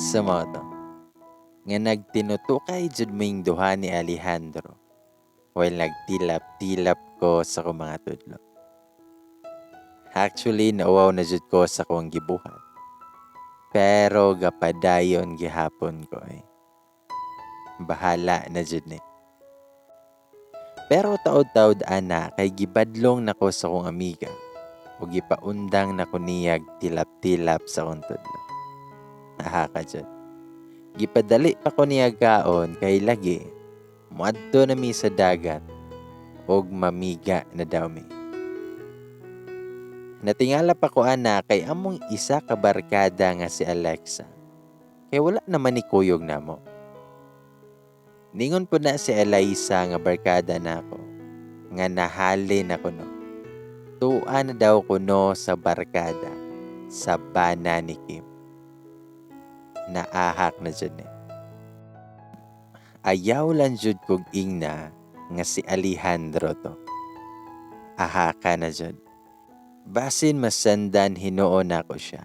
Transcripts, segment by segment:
Sa mao to nga nagtinutukay jud ming duha ni Alejandro while nagtilap-tilap ko sa akong mga tudlo. Actually, nauwaw na jud ko sa akong gibuhat. Pero gapadayon gihapon ko eh. Bahala na jud ni. Pero taod-taod ana kay gibadlong nako sa akong amiga ug gipaundang nako niyag tilap-tilap sa akong tudlo. Aha ka jud. Gipadali pa ko niya kaon kay lagi moadto na mi sa dagat ug mamiga na daw mi. Natingala pa ko ana kay among isa ka barkada nga si Alexa. Kay wala naman ni kuyog namo. Ningon po na si Eliza nga barkada nako nga nahali na kuno. Tua na daw kuno sa barkada sa bana ni Kim. Naahak na jud ni. Ayaw lang jud kog ingna nga si Alejandro to. Ahaka na jud. Basin masendan hinuon nako siya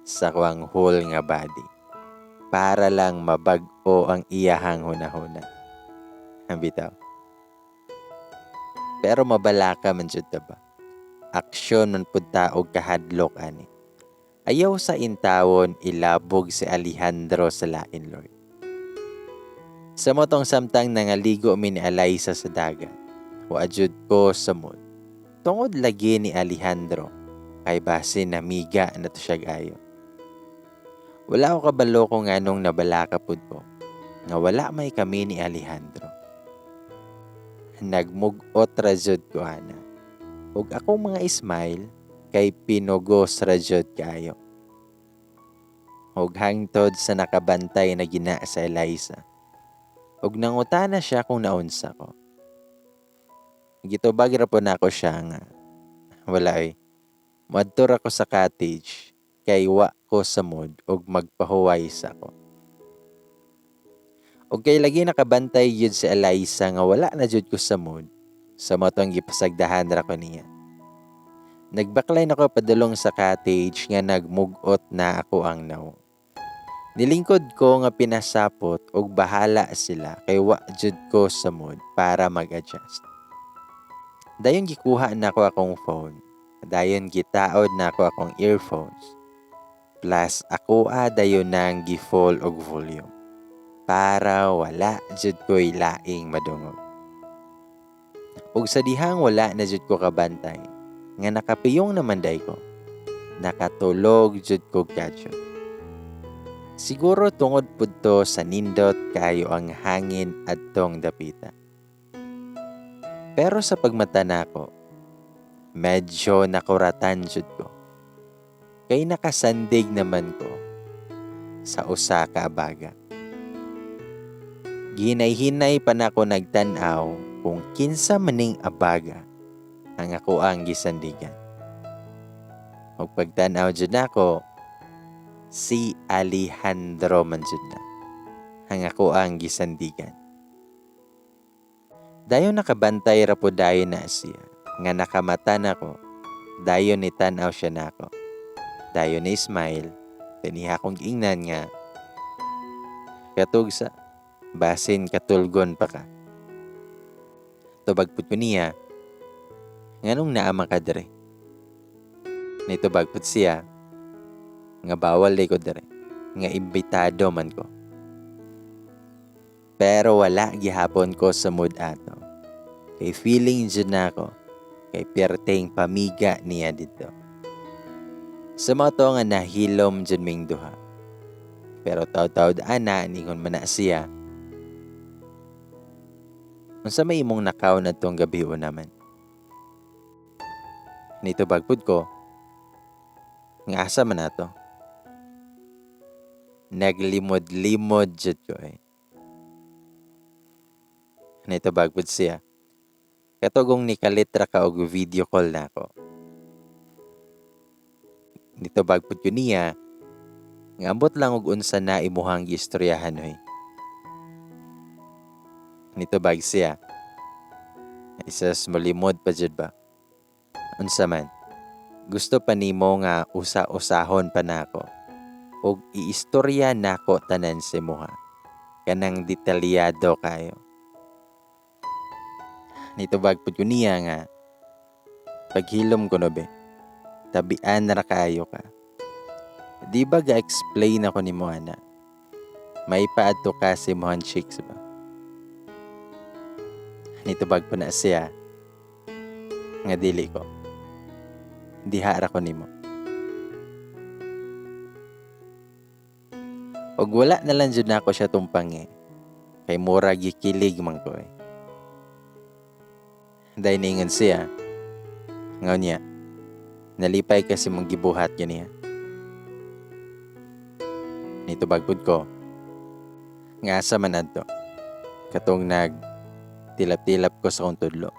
sa kuang whole nga body para lang mabag-o ang iyahang hunahuna. Bitaw. Pero mabalaka man jud ta ba? Aksyon man pud ta og kahadlok ani. Ayaw sa intawon ilabog si Alejandro sa lain, Lord. Sa mao tong samtang nangaligo mi ni Eliza sa dagat, wa jud ko sa mood. Tungod lagi ni Alejandro, kay basin namiga na to siya gayo. Wala ko kabalo kung anong nabalaka pud ko, nga wala may kami ni Alejandro. Nagmugot ra jud ko ana. Ug akong mga smile kay pinugos ra jud kaayo. Ug hangtod sa nakabantay na gina sa Eliza. Ug nangutana siya kung naunsa ko. Gitubag ra po nako siya nga wala eh. Moadto ra ko sa cottage kay wa ko sa mood ug magpahuway sa ko. Ug kay lagi nakabantay gyud si Eliza nga wala na jud ko sa mood, sa mao tong gipasagdahan ra ko niya. Nagbaklay nako padulong sa cottage nga nagmugot na ako ang nawong. Nilingkod ko nga pinasapot og bahala sila kay wa jud ko sa mood para mag-adjust. Dayon gikuha nako akong phone. Dayon gitaod nako akong earphones. Plus ako dayon nang gi-full og volume para wala jud ko'y laing madungog. Ug sa dihang wala na jud ko kabantay, nga nakapiyong naman day ko, nakatulog jud ko kadyot. Siguro tungod pud to sa nindot kaayo ang hangin adtong dapita. Pero sa pagmata nako, medyo nakuratan jud ko. Kay nakasandig naman ko sa usa ka abaga. Gihinay-hinay pa nako nagtan-aw kung kinsa maning abaga ang ako ang gisandigan. Ug pagtan-aw jud nako, si Alejandro man jud na ang ako ang gisandigan. Dayon nakabantay ra po dayon na siya nga nakamata nako. Dayon ni tan-aw siya nako. Dayon ni smile, kaniha akong giingnan nga katug sa basin katulgon pa ka. Tubag pud ko niya, nganong naa man ka diri? Nitubag pud siya nga bawal day ko diri, nga imbitado man ko. Pero wala gihapon ko sa mood ato. Kay feeling jud nako kay perteng pamiga niya didto. Sa mao to nga nahilom jud ming duha. Pero taud-taud ana ningon man na siya. Unsa may imong nakaw na tong gabi o naman? Nitubag pud ko nga asa man ato. Naglimod-limod jud ko eh. Nitubag pud siya. Katugong nikalit ra ka og video call nako. Nitubag pud ko niya nga ambot lang og unsa na imuhang giistoryahan hoy. Nitubag siya. Isas molimod pa jud ba? Unsa man? Gusto pa nimo nga usa-usahon pa nako. Ug iistorya nako tanan sa imuha. Kanang detalyado kayo. Nitubag pud ko niya nga paghilom ko no be. Tabian ra kaayo ka. Di ba ga-explain ako nimo ana? May paadto ka sa imuhang chicks ba? Nitubag po na siya nga dili ko. Diha ra ko nimo. Og wala na lang jud nako siya tumpangi. Kay mura gikilig man ko eh. Dahil niingon siya, nga niya, nalipay kasi mong gibuhat ganiya. Nitubag pud ko, nga asa man adto, katong nag tilap-tilap ko sa akong tudlo.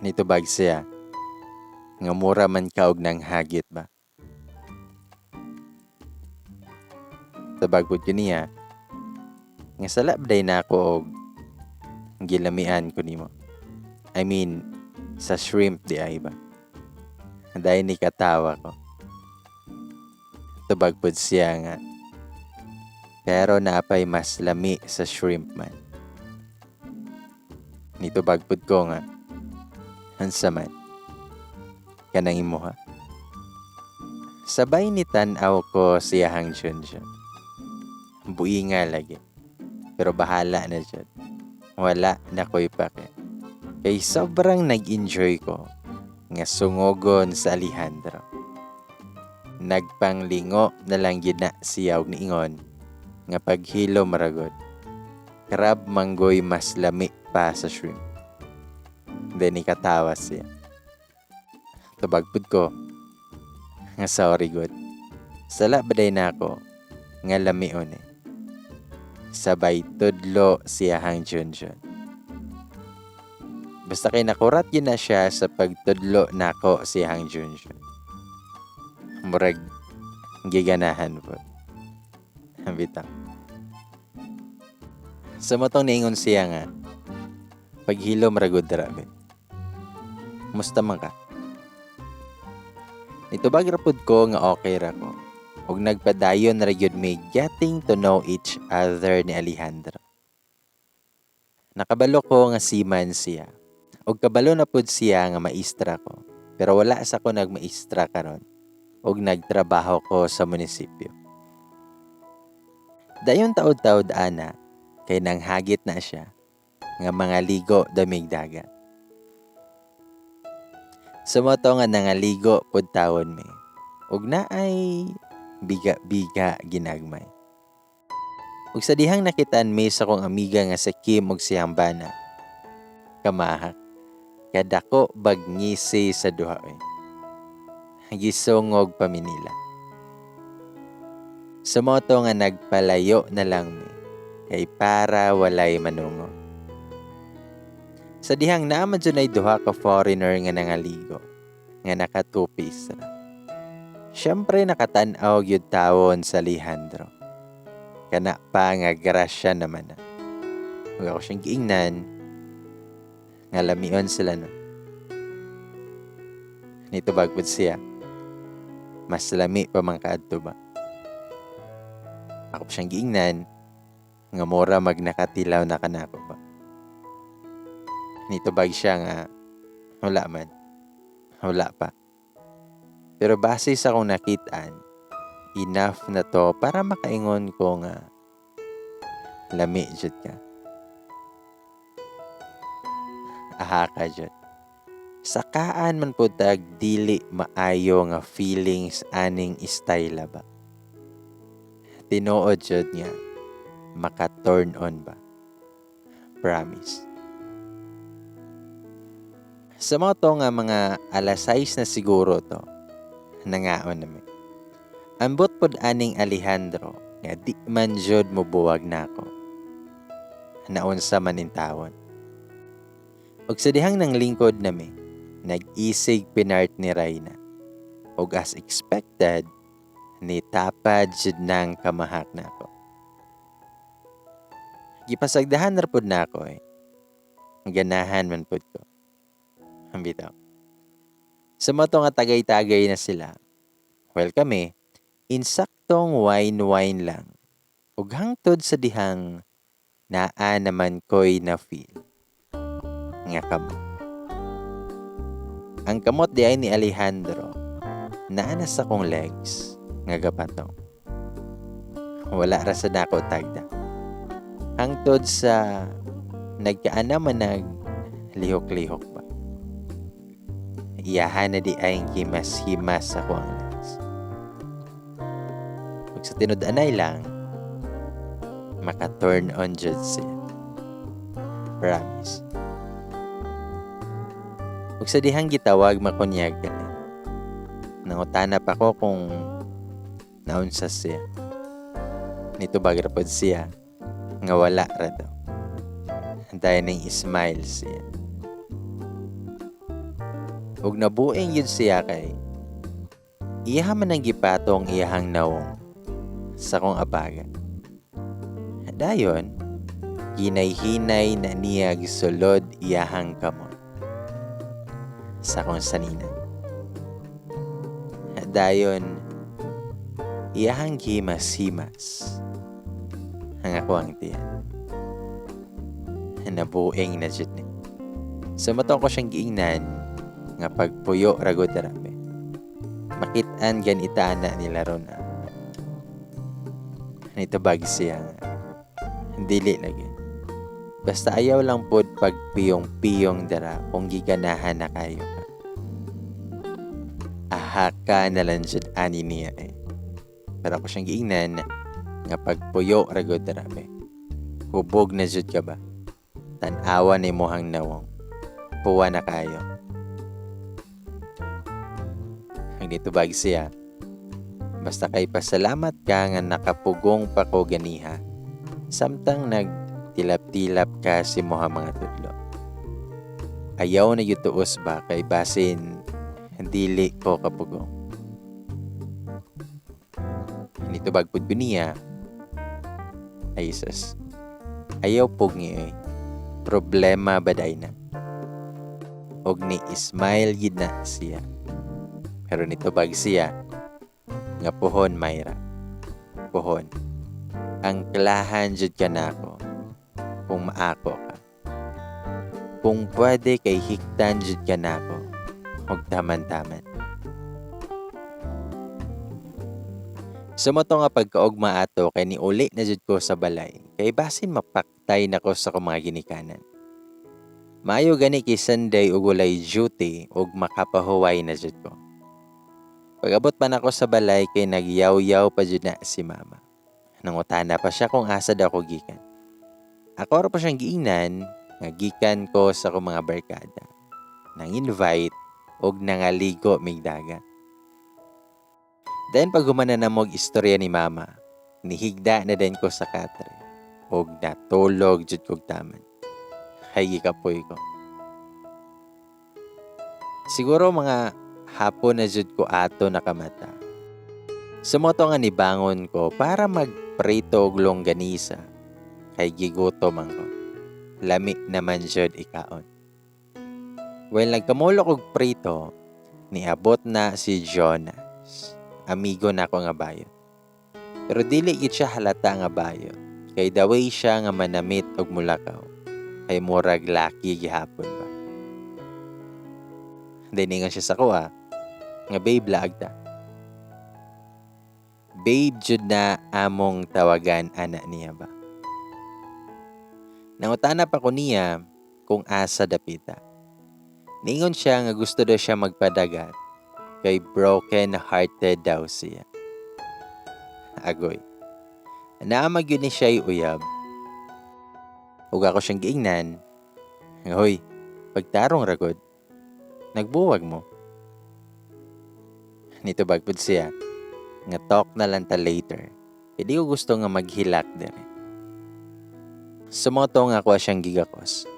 Nitubag siya, nga mura man ka og nang hagit ba. Tubag pud ko niya, nga sala ba day na ako og gilamian ko nimo. I mean, sa shrimp di ay ba. Dahil ni katawa ko. Tubag pud siya nga, pero naapay mas lami sa shrimp man. Nitubag pud ko nga, unsa man, kanang imuha. Sabay ni tan-aw ko siyahang Junjun. Buinga lagi. Pero bahala na jud. Wala na ko'y pake. Kay sobrang nag-enjoy ko nga sungogon sa Alejandro. Nagpanglingo na lang gid na siya og niingon nga paghilo maragod. Crab manggoy mas lami pa sa shrimp. Then ikatawa siya. Tubag pud ko nga sorry good. Sala ba day na ako nga lamion eh. Sabay tudlo siya hang Junjun. Basta kay nakurat yun na siya sa pagtudlo nako siya hang Junjun. Murag giganahan po. Bitaw. Sa matong niingon siya nga paghilo maragod dara be. Musta man ka? Nitubag ra pud ko nga okay ra ko. Ug nagpadayon ra gyud may getting to know each other ni Alejandro. Nakabalo ko nga seaman siya. Ug kabalo na pud siya nga maestra ko. Pero wala sa ko nagmaestra karon. Ug nagtrabaho ko sa munisipyo. Dayon taod-taod ana kay nanghagit na siya nga mga ligo damig dagat. Sumoto nga nangaligo pud tawon mi. Ug naay biga-biga ginagmay. Ug sa dihang nakitaan mi sa akong amiga nga sa Kim ug siyang bana. Kamahak, kadako bagngisi sa duha oy. Gisungog pa mi nila. Sumoto nga nagpalayo na lang mi kay para walay manungo. Sa dihang naa man jud ay duha ka foreigner nga nangaligo nga nakatupis ra. Siyempre nakatan-aw gyud tawon sa Alejandro. Kana pa nga grasya naman na. Huwag ako siyang giingnan nga lamion sila no. Nitubag pud siya. Mas lami pa man kaadto ba. Ako pa siyang giingnan nga mura mag nakatilaw na kanako ba. Nitubag siya nga wala man. Wala pa. Pero base sa akong nakitaan, enough na to para makaingon ko nga lami jud ka. Aha ka jud. Sakaan man po tag dili maayo nga feelings aning istayla ba. Tinuod jud nga maka-turn on ba. Promise. Sa mga to nga mga alas 6 na siguro to, nangaon nami. Ambot pod aning Alejandro nga di man jud mobuwag nako. Naunsa man intawon. Og sa dihang nang lingkod nami, nag-isig pinart ni Reyna. Og as expected, nitapad jud nang kamahak nako. Gipasagdahan ra pod nako eh. Ganahan man pod ko. Bitaw. Sa mga to nga tagay-tagay na sila, well kami, Insaktong wine-wine lang. Ug hangtod sa dihang naa naman ko'y na-feel nga kamot. Ang kamot diay ni Alejandro naa na sa akong legs nga gapatong. Wala ra sa nako tagda. Hangtod sa nagkaana man nag lihok-lihok ba. Iyahan na diay himas-himas sa akoang legs. Ug sa tinud-anay lang, maka-turn on jud siya. Promise. Ug sa dihang gitawag makunyag galit. Nangutana pa ko kung naunsa siya. Nitubag ra pod siya nga wala ra daw. Dayon ning smile siya. Ug nabuing yun siya kay iya man ang gipatong iyahang nawong sa kong abaga. Dayon, hinay-hinay na niya gisulod iyahang kamot sa akong sanina. Dayon, iyahang himas-himas ang akoang tiyan. Nabuing na jud ni. Sa matong ko siyang giingnan nga pagpuyo ragod rabe. Makit-an ganita na nila ron. Nitubag siya nga dili lagi. Basta ayaw lang pod pagpiyong-piyong dara kung giganahan na kayo ka. Aha ka na lang jud ani niya eh. Pero ako siyang giingnan nga pagpuyo ragod rabe. Hubog na jud ka ba? Tan-awa ni mohang nawong. Puwa na kayo. Ang nitubag siya, basta kay pasalamat ka nga nakapugong pa ko ganiha. Samtang nagtilap-tilap ka si moha mga tudlo. Ayaw na yutuos ba kay basin dili ko kapugong. Nitubag pud ko niya, ay sus, ayaw pug ni eh. Problema ba day na? Og ni smile gid na siya. Pero nitubag siya nga puhon, Myra. Puhon. Ang klahan jud ka nako kung maako ka. Kung pwede kay hiktan jud ka nako og taman-taman. Sumoto nga pagkaugma ato kay niuli na jud ko sa balay kay basin mapaktay nako sa akong mga ginikanan. Maayo gani kay Sunday ug walay duty ug makapahuway na jud ko. Pag-abot pa nako sa balay kay nagyaw-yaw pa jud na si mama. Nangutana pa siya kung asa daw ko gikan. Ako ra pa siyang giingnan nga gikan ko sa akong mga barkada. Nang invite og nangaligo mig dagat. Then pag humana na mog istorya ni mama, nihigda na din ko sa katre og natulog jud kog taman. Hay gikapoy ko. Siguro mga hapon na jud ko ato nakamata. Sumoto nga nibangon ko para magprito og longganisa kay gigutom man ko. Lami naman jud ikaon. Well, nagkamulok og prito, niabot na si Jonas. Amigo na ako nga bayot. Pero dili gid siya halata nga bayot. Kay the way siya nga manamit og mulakaw. Kay murag laki gihapon ba. Diningan siya sa kuha nga babe laag ta. Babe jud na among tawagan ana niya ba. Nangutana pa ko niya kung asa dapita. Ningon siya nga gusto daw siya magpadagat kay broken hearted daw siya. Agoy. Naamag yun ni siya uyab. Ug ako siyang giingnan. Hoy, pagtarong ragod. Nagbuwag mo. Nitubag pud siya nga talk na lang ta later. Hindi ko gusto nga maghilak dire. Sumoto nga ako siyang gigakos.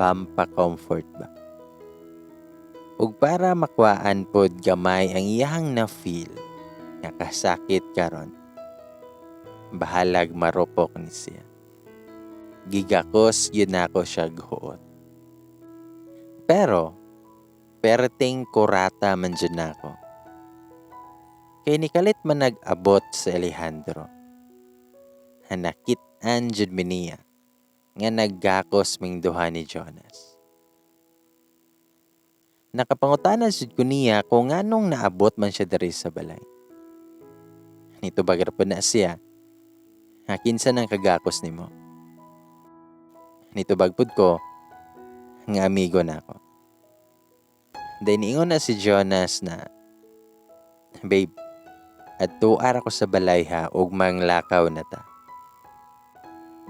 Pampa-comfort ba? Ug para makuhaan pod gamay ang iyahang na-feel nga kasakit karon. Bahalag marupok ni siya. Gigakos yun ako siya guot. Pero, perting kurata man dyan na ako. Kay nikalit man nag-abot si Alejandro. Hanakit-an jud mi niya nga naggakos ming duha ni Jonas. Nakapangutana jud ko niya kung nganong naabot man siya diri sa balay. Nitubag ra pud na siya nga kinsa nang kagakos nimo. Nitubag pud ko nga amigo nako. Then niingon na si Jonas na, "Babe, adto ara ko sa balay ha ug manglakaw na ta."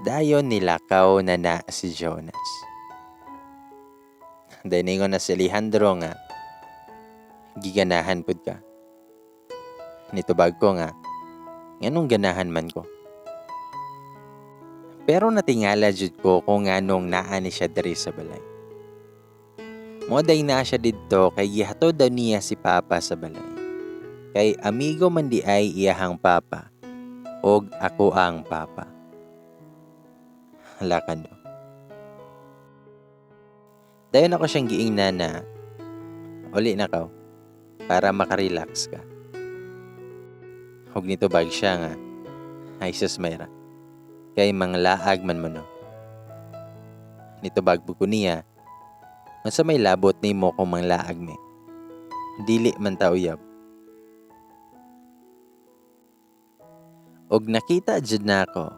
Dayon nilakaw na na si Jonas. Dayon niingon na si Alejandro nga, "Giganahan pud ka." Nitubag ko nga, nganong ganahan man ko? Pero natingala jud ko kung nganong naa ni siya diri sa balay. Moday na siya didto kay gihatod daw niya si Papa sa balay. Kay amigo man di ay iyahang papa og ako ang papa. Hala ka no. Dayon ako siyang giingnan na, "Uli na kaw para makarelax ka." Ug nitubag siya nga, "Ay sus mayra, kay manglaag man mo no." Nitubag pud ko niya, "Unsa may labot nimo kung manglaag mi? Dili man ta uyab." Og nakita jud nako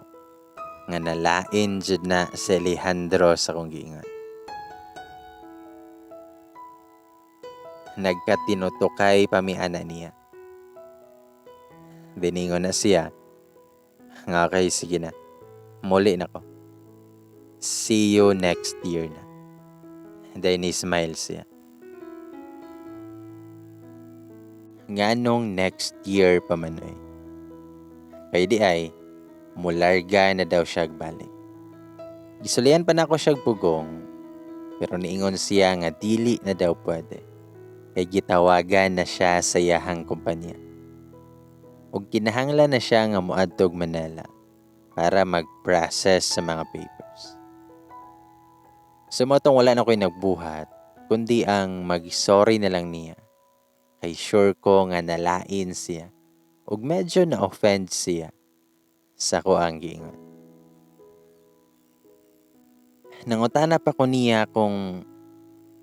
nga nalain jud na si Alejandro sa akong giingon. Nagkatinutukay pa mi ana niya. Diningon na siya nga okay, sige na. Muli na ko. See you next year na. Then ni smile siya. Nganong next year pa man oy. Kay di ay mularga na daw siya balik. Gisulian pa nako siya pugong, pero niingon siya nga dili na daw pwede. Kay gitawagan na siya sa iyahang kumpanya. Ug kinahanglan na siya nga moadtog Manila para mag-process sa mga papers. So mo tong wala na ko'y nagbuhat, kundi ang mag-sorry na lang niya. Kay sure ko nga nalain siya ug medyo na-offend siya sa ko ang giingon. Nangutana pa ko niya kung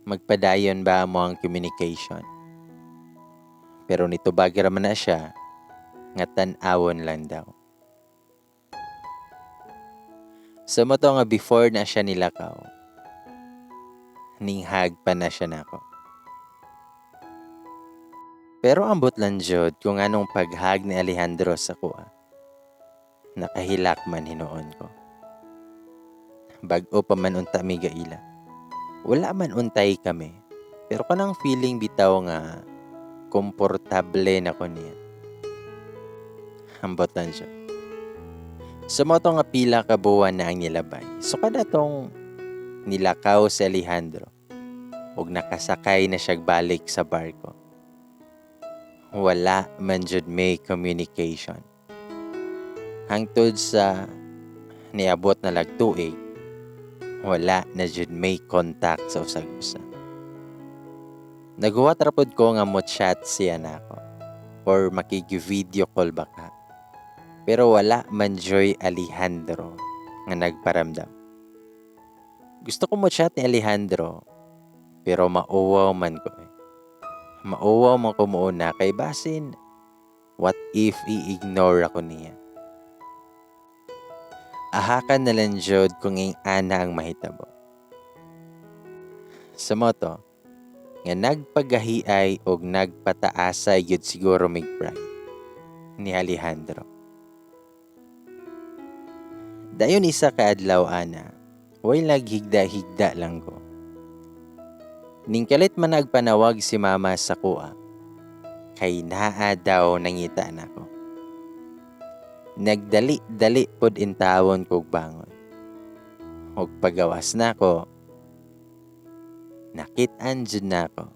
magpadayon ba mo ang communication. Pero nitubag ra man na siya nga tan-awon lang daw. Sa mo to nga before na siya nilakaw, ninghag pa na siya nako. Pero ambot lang jud kung anong paghag ni Alejandro sa kuha. Nakahilak man hinuon ko. Bag-o pa man unta mi gaila. Wala man untay kami. Pero kanang feeling bitaw nga komportable na ko niya. Ambot lang siya. Sa mo to nga pila ka buwan na ang nilabay. So kada tong nilakaw si Alejandro ug nakasakay na siya balik sa barko. Wala man jud may communication. Hangtod sa niabot na lagtuig, wala na jud may contact sa usag-usa. Naguwat ra pod ko nga mo chat siya nako or makigi-video call baka. Pero wala man joy Alejandro nga nagparamdam. Gusto ko mo chat ni Alejandro pero mauwaw man ko. Mauwaw man ko muuna kay basin what if i-ignore ako niya. Ahakan na lang jud kung ing ana ang mahitabo. Sa moto, nga nagpagahiay og nagpataasay gyud siguro mig pride ni Alejandro. Dayon isa ka adlaw ana, way naghigda-higda lang ko. Ningkalit man nagpanawag si mama sa kuha, kay naa daw nangita nako. Nagdali-dali pod intawon kog bangon. Og pagawas nako, nakit-an jud nako